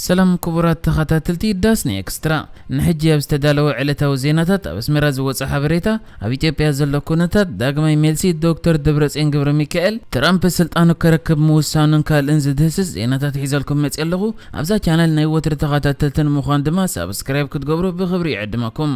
ሰላም ክቡራት ተኸታተልቲ ዳስኒ ኤክስትራ፣ ንሕጂ ኣብ ዝተዳለወ ዕለታዊ ዜናታት ኣብ ኣስመራ ዝወጸ ሓበሬታ፣ ኣብ ኢትዮጵያ ዘሎ ኩነታት፣ ዳግማይ ሜልሲ ዶክተር ደብረጽዮን ገብረ ሚካኤል ትራምፕ ስልጣኑ ከረክብ ምውሳኑን ካልእን ዝድህስስ ዜናታት ሒዘልኩም መጽየ ኣለኹ። ኣብዛ ቻነል ናይ ወትሪ ተኸታተልቲ ንምዃን ድማ ሳብስክራይብ ክትገብሩ ብኽብሪ ይዕድመኩም።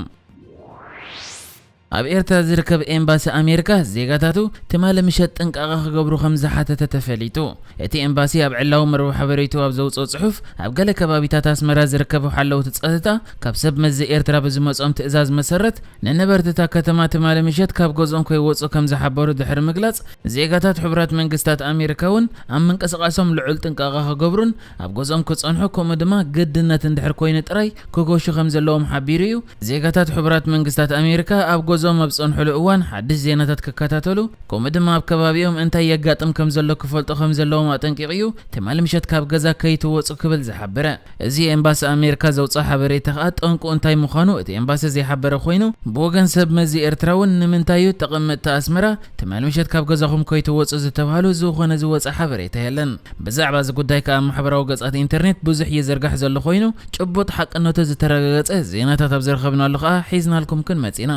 ኣብ ኤርትራ ዝርከብ ኤምባሲ ኣሜሪካ ዜጋታቱ ትማሊ ምሸት ጥንቃቐ ክገብሩ ከም ዝሓተተ ተፈሊጡ። እቲ ኤምባሲ ኣብ ዕላዊ መርበብ ሓበሬቱ ኣብ ዘውፅኦ ፅሑፍ፣ ኣብ ገለ ከባቢታት ኣስመራ ዝርከቡ ሓለውቲ ፀጥታ ካብ ሰብ መዚ ኤርትራ ብዝመፅኦም ትእዛዝ መሰረት ንነበርቲ እታ ከተማ ትማሊ ምሸት ካብ ገዝኦም ከይወፁ ከም ዝሓበሩ ድሕሪ ምግላፅ፣ ዜጋታት ሕቡራት መንግስታት ኣሜሪካ እውን ኣብ ምንቅስቓሶም ልዑል ጥንቃቐ ክገብሩን ኣብ ገዝኦም ክጸንሑ፣ ከምኡ ድማ ግድነት እንድሕር ኮይኑ ጥራይ ክገሹ ከም ዘለዎም ሓቢሩ እዩ። ዜጋታት ሕቡራት መንግስታት ኣሜሪካ ኣብ ገዝኦም ኣብ ዝጸንሕሉ እዋን ሓድሽ ዜናታት ክከታተሉ፣ ከምኡ ድማ ኣብ ከባቢኦም እንታይ የጋጥም ከም ዘሎ ክፈልጡ ከም ዘለዎም ኣጠንቂቑ እዩ። ትማሊ ምሸት ካብ ገዛ ከይትወጹ ክብል ዝሓበረ። እዚ ኤምባሲ ኣሜሪካ ዘውፅኦ ሓበሬታ ከኣ ጠንቁ እንታይ ምዃኑ እቲ ኤምባሲ ዘይሓበረ ኮይኑ፣ ብወገን ሰብ መዚ ኤርትራ እውን ንምንታይ እዩ ተቐመጥቲ ኣስመራ ትማሊ ምሸት ካብ ገዛኹም ከይትወፁ ዝተባህሉ ዝኾነ ዝወፀ ሓበሬታ የለን። ብዛዕባ እዚ ጉዳይ ከኣ ኣብ ማሕበራዊ ገጻት ኢንተርኔት ብዙሕ ይዝርጋሕ ዘሎ ኮይኑ፣ ጭቡጥ ሓቅነቱ ዝተረጋገጸ ዜናታት ኣብ ዝረኸብናሉ ከኣ ሒዝናልኩም ክንመጽእ ኢና።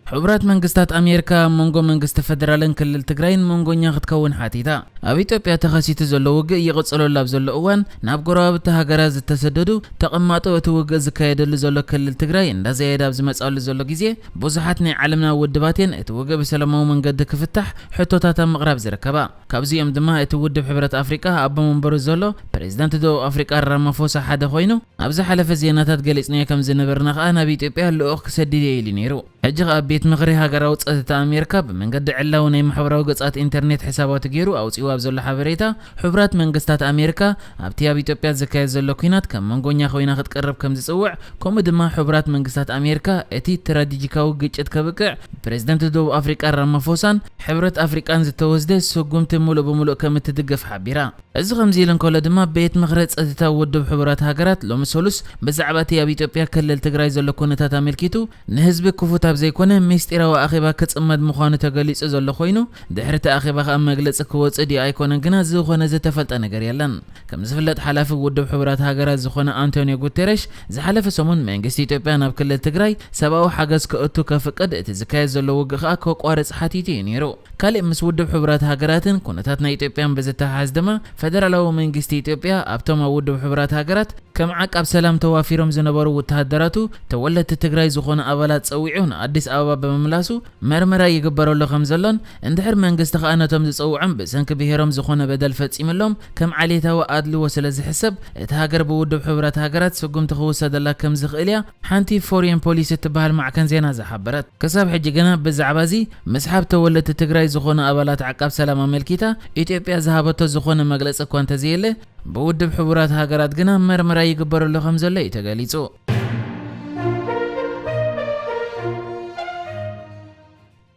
ሕቡራት መንግስታት ኣሜሪካ ኣብ መንጎ መንግስቲ ፈደራልን ክልል ትግራይን መንጎኛ ክትከውን ሓቲታ። ኣብ ኢትዮጵያ ተኸሲቱ ዘሎ ውግእ ይቕጽለሉ ኣብ ዘሎ እዋን፣ ናብ ጎረባብቲ ሃገራት ዝተሰደዱ ተቐማጦ እቲ ውግእ ዝካየደሉ ዘሎ ክልል ትግራይ እንዳዘየደ ኣብ ዝመጻሉ ዘሎ ግዜ፣ ብዙሓት ናይ ዓለምና ውድባት እየን እቲ ውግእ ብሰላማዊ መንገዲ ክፍታሕ ሕቶታት ኣብ ምቕራብ ዝርከባ። ካብዚኦም ድማ እቲ ውድብ ሕብረት ኣፍሪቃ ኣቦ መንበሩ ዘሎ ፕሬዚዳንት ደቡብ ኣፍሪቃ ራማፎሳ ሓደ ኮይኑ፣ ኣብ ዝሓለፈ ዜናታት ገሊጽናዮ ከም ዝነበርና ከኣ ናብ ኢትዮጵያ ልኡኽ ክሰድድ እየ ኢሉ ነይሩ። ሕጂ ከኣ ቤት ምኽሪ ሃገራዊ ጸጥታ ኣሜሪካ ብመንገዲ ዕላዊ ናይ ማሕበራዊ ገጻት ኢንተርኔት ሕሳባቱ ገይሩ ኣውጺኡ ኣብ ዘሎ ሓበሬታ፣ ሕቡራት መንግስታት ኣሜሪካ ኣብቲ ኣብ ኢትዮጵያ ዝካየድ ዘሎ ኲናት ከም መንጎኛ ኮይና ክትቀርብ ከም ዝጽውዕ፣ ከምኡ ድማ ሕቡራት መንግስታት ኣሜሪካ እቲ ስትራቴጂካዊ ግጭት ከብቅዕ ብፕሬዚዳንት ደቡብ ኣፍሪቃ ራማፎሳን ሕብረት ኣፍሪቃን ዝተወስደ ስጉምቲ ምሉእ ብምሉእ ከም እትድግፍ ሓቢራ። እዚ ከምዚ ኢሉ እንከሎ ድማ፣ ቤት ምኽሪ ጸጥታ ውድብ ሕቡራት ሃገራት ሎሚ ሰሉስ ብዛዕባ እቲ ኣብ ኢትዮጵያ ክልል ትግራይ ዘሎ ኩነታት ኣመልኪቱ ንህዝቢ ክፉት ኣብ ዘይኮነ ምስጢራዊ ኣኼባ ክጽመድ ምዃኑ ተገሊጹ ዘሎ ኮይኑ፣ ድሕሪ እቲ ኣኼባ ከኣ መግለጺ ክወጽእ ድዩ ኣይኮነን ግና ዝኾነ ዝተፈልጠ ነገር የለን። ከም ዝፍለጥ፣ ሓላፊ ውድብ ሕቡራት ሃገራት ዝኾነ ኣንቶኒዮ ጉቴሬሽ ዝሓለፈ ሰሙን መንግስቲ ኢትዮጵያ ናብ ክልል ትግራይ ሰብኣዊ ሓገዝ ከእቱ ከፍቅድ፣ እቲ ዝካየድ ዘሎ ውግእ ከኣ ከቋርጽ ሓቲቱ እዩ ነይሩ። ካሊእ ምስ ውድብ ሕቡራት ሃገራትን ኩነታት ናይ ኢትዮጵያን ብዝተሓሓዝ ድማ፣ ፈደራላዊ መንግስቲ ኢትዮጵያ ኣብቶም ኣብ ውድብ ሕቡራት ሃገራት ከም ዓቃብ ሰላም ተዋፊሮም ዝነበሩ ወተሃደራቱ ተወለድቲ ትግራይ ዝኾኑ ኣባላት ጸዊዑ ንኣዲስ ኣበባ ብምምላሱ መርመራ ይግበረሉ ከም ዘሎን፣ እንድሕር መንግስቲ ከኣ ነቶም ዝጸውዖም ብሰንኪ ብሄሮም ዝኾነ በደል ፈጺምሎም ከም ዓሌታዊ ኣድልዎ ስለ ዝሕሰብ፣ እታ ሃገር ብውድብ ሕቡራት ሃገራት ስጉምቲ ክውሰደላ ከም ዝኽእል እያ ሓንቲ ፎሪን ፖሊሲ እትበሃል ማዕከን ዜና ዝሓበረት። ክሳብ ሕጂ ግና ብዛዕባ እዚ ምስሓብ ተወለድቲ ትግራይ ዝኾኑ ኣባላት ዓቃብ ሰላም ኣመልኪታ ኢትዮጵያ ዝሃበቶ ዝኾነ መግለጺ እኳ እንተዘየለ፣ ብውድብ ሕቡራት ሃገራት ግና መርመራ ይግበረሉ ከም ዘሎ እዩ ተገሊጹ።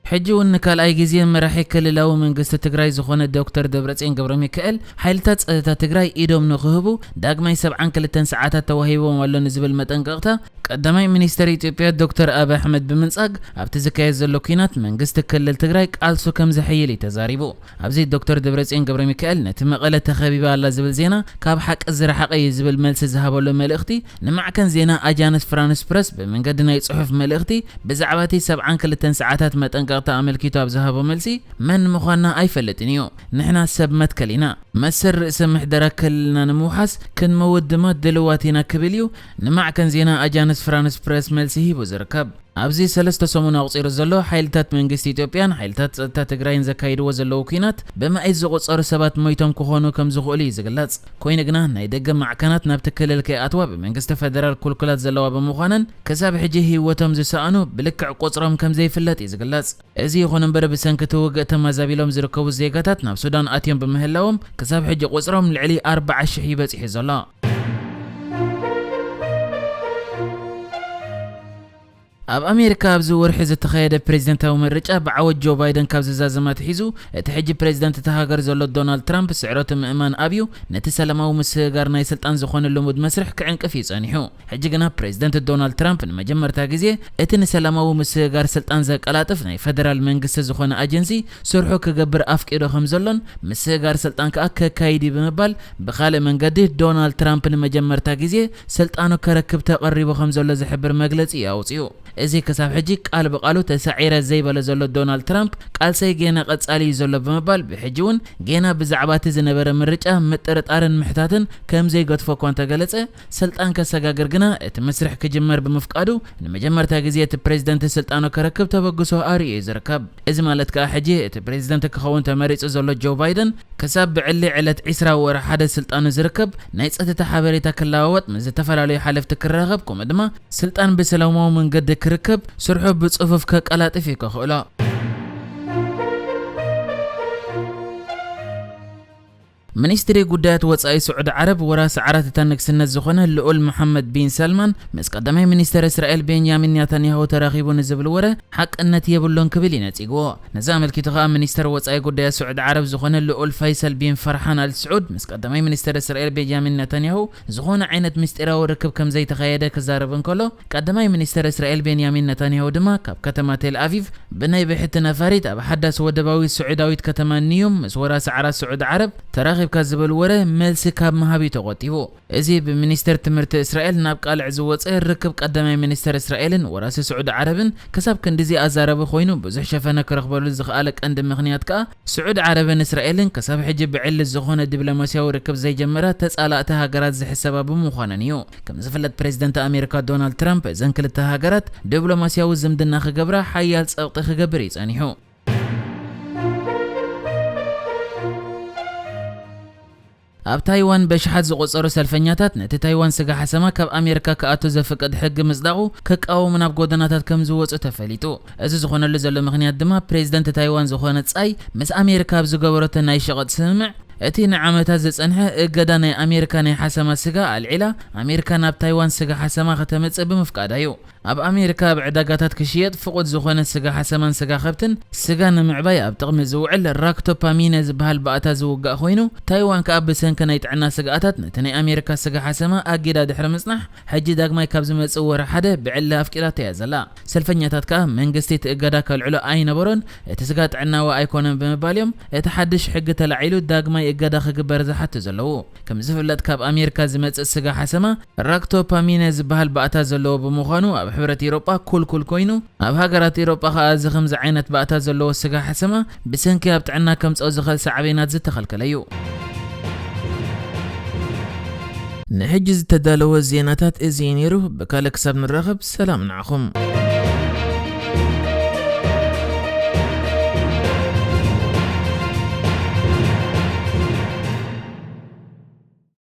ሕጂ እውን ንካልኣይ ግዜ መራሒ ክልላዊ መንግስቲ ትግራይ ዝኾነ ዶክተር ደብረጽዮን ገብረ ሚካኤል፣ ሓይልታት ጸጥታ ትግራይ ኢዶም ንክህቡ ዳግማይ ሰብዓን ክልተን ሰዓታት ተዋሂቦም ኣሎ ንዝብል መጠንቀቕታ ቀዳማይ ሚኒስተር ኢትዮጵያ ዶክተር ኣቢ ኣሕመድ ብምንጻግ፣ ኣብቲ ዝካየድ ዘሎ ኲናት መንግስቲ ክልል ትግራይ ቃልሱ ከም ዘሐይል እዩ ተዛሪቡ። ኣብዚ ዶክተር ደብረጽዮን ገብረ ሚካኤል፣ ነቲ መቐለ ተኸቢባ ኣላ ዝብል ዜና ካብ ሓቂ ዝረሓቐ እዩ ዝብል መልሲ ዝሃበሉ መልእኽቲ፣ ንማዕከን ዜና ኣጃንስ ፍራንስ ፕረስ ብመንገዲ ናይ ጽሑፍ መልእኽቲ ብዛዕባ እቲ ሰብዓን ክልተን ሰዓታት መጠንቀቕታ ኣመልኪቱ ኣብ ዝሃቦ መልሲ፣ መን ምዃንና ኣይፈልጥን እዩ። ንሕና ሰብ መትከል ኢና። መሰል ርእሰ ምሕደራ ክልልና ንምውሓስ ክንመውት ድማ ድልዋት ኢና ክብል እዩ ንማዕከን ዜና ኣጃንስ ፍራንስ ፕረስ መልሲ ሂቡ ዝርከብ። ኣብዚ ሰለስተ ሰሙን ኣቑጺሩ ዘሎ ሓይልታት መንግስቲ ኢትዮጵያን ሓይልታት ጸጥታ ትግራይን ዘካይድዎ ዘለዉ ኲናት፣ ብመኣይት ዝቑጸሩ ሰባት ሞይቶም ክኾኑ ከም ዝኽእሉ እዩ ዝግለጽ። ኮይኑ ግና፣ ናይ ደገ ማዕከናት ናብቲ ክልል ከይኣትዋ ብመንግስቲ ፈደራል ክልኩላት ዘለዋ ብምዃነን፣ ክሳብ ሕጂ ህይወቶም ዝሰኣኑ ብልክዕ ቁጽሮም ከም ዘይፍለጥ እዩ ዝግለጽ። እዚ ይኹን እምበር፣ ብሰንኪ እቲ ውግእ ተመዛቢሎም ዝርከቡ ዜጋታት ናብ ሱዳን ኣትዮም ብምህላዎም፣ ክሳብ ሕጂ ቁጽሮም ልዕሊ ኣርብዓ ሽሕ እዩ በጺሑ ዘሎ። ኣብ ኣሜሪካ ኣብዚ ወርሒ ዝተኻየደ ፕሬዝደንታዊ ምርጫ ብዓወት ጆ ባይደን ካብ ዝዛዘም ኣትሒዙ፣ እቲ ሕጂ ፕሬዝደንት እታ ሃገር ዘሎ ዶናልድ ትራምፕ ስዕረቱ ምእማን ኣብዩ፣ ነቲ ሰላማዊ ምስግጋር ናይ ስልጣን ዝኾነ ልሙድ መስርሕ ክዕንቅፍ እዩ ጸኒሑ። ሕጂ ግና ፕሬዝደንት ዶናልድ ትራምፕ ንመጀመርታ ግዜ እቲ ንሰላማዊ ምስግጋር ስልጣን ዘቀላጥፍ ናይ ፈደራል መንግስቲ ዝኾነ ኣጀንሲ ስርሑ ክገብር ኣፍቂዶ ከም ዘሎን ምስግጋር ስልጣን ከኣ ከካይድ እዩ ብምባል፣ ብኻልእ መንገዲ ዶናልድ ትራምፕ ንመጀመርታ ግዜ ስልጣኑ ከረክብ ተቐሪቡ ከም ዘሎ ዝሕብር መግለጺ እዩ ኣውጺኡ። እዚ ክሳብ ሕጂ ቃል ብቓሉ ተሳዒረ ዘይበለ ዘሎ ዶናልድ ትራምፕ፣ ቃልሰይ ጌና ቀጻሊ እዩ ዘሎ ብምባል፣ ብሕጂ እውን ጌና ብዛዕባ እቲ ዝነበረ ምርጫ ምጥርጣርን ምሕታትን ከም ዘይገድፎ እኳ እንተገለጸ፣ ስልጣን ከሰጋግር ግና እቲ መስርሕ ክጅመር ብምፍቃዱ፣ ንመጀመርታ ግዜ እቲ ፕሬዝደንት ስልጣኑ ከረክብ ተበግሶ ኣርእዩ እዩ ዝርከብ። እዚ ማለት ከኣ ሕጂ እቲ ፕሬዝደንት ክኸውን ተመሪጹ ዘሎ ጆ ባይደን፣ ክሳብ ብዕሊ ዕለት ዕስራ ወርሒ ሓደ ስልጣኑ ዝርከብ፣ ናይ ጸጥታ ሓበሬታ ክለዋወጥ፣ ምስ ዝተፈላለዩ ሓለፍቲ ክራኸብ፣ ከምኡ ድማ ስልጣን ብሰላማዊ መንገዲ ክርከብ፣ ስርሑ ብጽፉፍ ከቀላጥፍ እዩ ከኽእሎ። ሚኒስትሪ ጉዳያት ወጻኢ ስዑዲ ዓረብ፣ ወራሲ ዓራት እታ ንግስነት ዝኾነ ልኡል መሓመድ ቢን ሰልማን ምስ ቀዳማይ ሚኒስተር እስራኤል ቤንያሚን ኔታንያሁ ተራኺቡ ንዝብል ወረ ሓቅነት የብሉን ክብል እዩ ነጺግዎ። ነዚ ኣመልኪቱ ከኣ ሚኒስተር ወጻኢ ጉዳያት ስዑዲ ዓረብ ዝኾነ ልኡል ፈይሰል ቢን ፈርሓን ኣል ስዑድ ምስ ቀዳማይ ሚኒስተር እስራኤል ቤንያሚን ኔታንያሁ ዝኾነ ዓይነት ምስጢራዊ ርክብ ከም ዘይተኻየደ ክዛረብ እንከሎ፣ ቀዳማይ ሚኒስተር እስራኤል ቤንያሚን ኔታንያሁ ድማ ካብ ከተማ ቴል ኣቪቭ ብናይ ብሕቲ ነፋሪት ኣብ ሓዳስ ወደባዊ ስዑዳዊት ከተማ ኒዩም ምስ ወራሲ ዓራት ስዑዲ ዓረብ ተራኺብካ ዝብል ወረ መልሲ ካብ ምሃብ እዩ ተቖጢቡ። እዚ ብሚኒስተር ትምህርቲ እስራኤል ናብ ቃልዕ ዝወጸ ርክብ ቀዳማይ ሚኒስተር እስራኤልን ወራሲ ስዑዲ ዓረብን ክሳብ ክንድዚ ኣዛራቢ ኮይኑ ብዙሕ ሸፈነ ክረኽበሉ ዝኸኣለ ቀንዲ ምኽንያት ከኣ ስዑዲ ዓረብን እስራኤልን ክሳብ ሕጂ ብዕሊ ዝኾነ ዲፕሎማስያዊ ርክብ ዘይጀመራ ተጻላእቲ ሃገራት ዝሕሰባ ብምዃነን እዩ። ከም ዝፍለጥ ፕሬዝደንት ኣሜሪካ ዶናልድ ትራምፕ እዘን ክልተ ሃገራት ዲፕሎማስያዊ ዝምድና ክገብራ ሓያል ጸቕጢ ክገብር እዩ ጸኒሑ። ኣብ ታይዋን በሽሓት ዝቑጸሩ ሰልፈኛታት ነቲ ታይዋን ስጋ ሓሰማ ካብ ኣሜሪካ ክኣቱ ዘፍቅድ ሕጊ ምጽዳቑ ክቃወሙ ናብ ጎደናታት ከም ዝወጹ ተፈሊጡ። እዚ ዝኾነሉ ዘሎ ምኽንያት ድማ ፕሬዝደንት ታይዋን ዝኾነ ጻይ ምስ ኣሜሪካ ኣብ ዝገበረቶ ናይ ሸቐጥ ስምምዕ እቲ ንዓመታት ዝጸንሐ እገዳ ናይ ኣሜሪካ ናይ ሓሰማ ስጋ ኣልዒላ ኣሜሪካ ናብ ታይዋን ስጋ ሓሰማ ከተምጽእ ብምፍቃዳ እዩ። ኣብ ኣሜሪካ ኣብ ዕዳጋታት ክሽየጥ ፍቑድ ዝኾነ ስጋ ሓሰማን ስጋ ከብትን ስጋ ንምዕባይ ኣብ ጥቕሚ ዝውዕል ራክቶፓሚነ ዝበሃል ባእታ ዝውጋእ ኮይኑ፣ ታይዋን ከኣ ብሰንኪ ናይ ጥዕና ስግኣታት ነቲ ናይ ኣሜሪካ ስጋ ሓሰማ ኣጊዳ ድሕሪ ምጽናሕ፣ ሕጂ ዳግማይ ካብ ዝመጽእ ወርሒ ሓደ ብዕሊ ኣፍቂዳቶ እያ ዘላ። ሰልፈኛታት ከኣ መንግስቲ እቲ እገዳ ከልዕሎ ኣይነበሮን፣ እቲ ስጋ ጥዕናዊ ኣይኮነን ብምባል እዮም እቲ ሓድሽ ሕጊ ተላዒሉ ዳግማይ እገዳ ክግበር ዝሓቱ ዘለዉ። ከም ዝፍለጥ ካብ ኣሜሪካ ዝመጽእ ስጋ ሓሰማ ራክቶፓሚነ ዝበሃል ባእታ ዘለዎ ብምዃኑ ኣብ ሕብረት ኤውሮጳ ኩልኩል ኮይኑ፣ ኣብ ሃገራት ኤውሮጳ ከኣ እዚ ከምዚ ዓይነት ባእታ ዘለዎ ስጋ ሓሰማ ብሰንኪ ኣብ ጥዕና ከምጽኦ ዝኽእል ሳዕቤናት ዝተኸልከለ እዩ። ንሕጂ ዝተዳለወ ዜናታት እዚ እዩ ነይሩ። ብካልእ ክሳብ ንራኸብ ሰላም ንዓኹም።